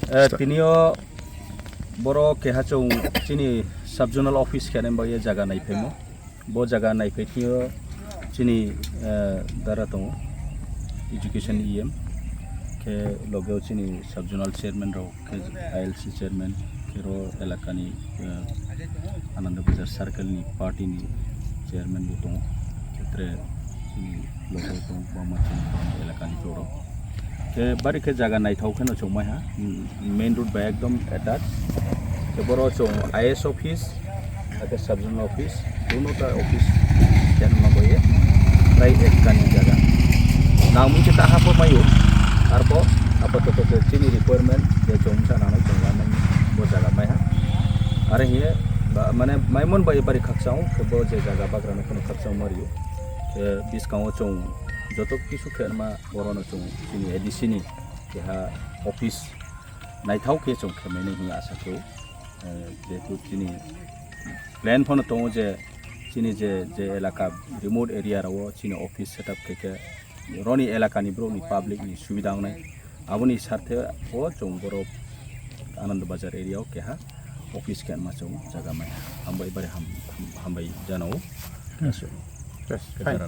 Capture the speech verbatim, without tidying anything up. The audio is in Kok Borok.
Eh, tinio borok keha chwng chini sub zonal office khe nang bagwi jaga naiphaimo. Bo jaga naiphai thio chini, eh, dara tongo, education E M, khe logeo chini sub zonal chairman rok, khe I L C chairman, khe ro elakani, eh, Ananda Bazar circle ni party ni chairman bo tongo, khetre chini logo tong bangma chini bang elakani borok. Khe bari khe jaga naithok kheno chwng maiha, mm, main road bai ekdom attach. Khe boro chwng I S office, hakhe sub zonal office, duno ta office khe ma boye prai ek kani jaga. Nang mungse ta hapo mayo, arbo apato to chini requirement je chwng sa nanai chwng lanai bo jaga maiha. Are hiye ba, mane maimon bai bari khakchang khe bo je jaga bagrano kheno khakchang mario. Khe biskango chwng joto kisu khe ma Borokno chwng chini A D C ni keha office naithok khe chwng khaimani hwnwi asa khe, eh, jehetu chini plan phano tongo je chini je, je elaka remote area rao chini office setup khe khe roni elakani borokni public ni subida wngnai, aboni sarthe o chwng borok Anand Bazar area o keha office khe ma chwng jaga mai hambai bari ham-, ham-, hambai janao. Yes, fine.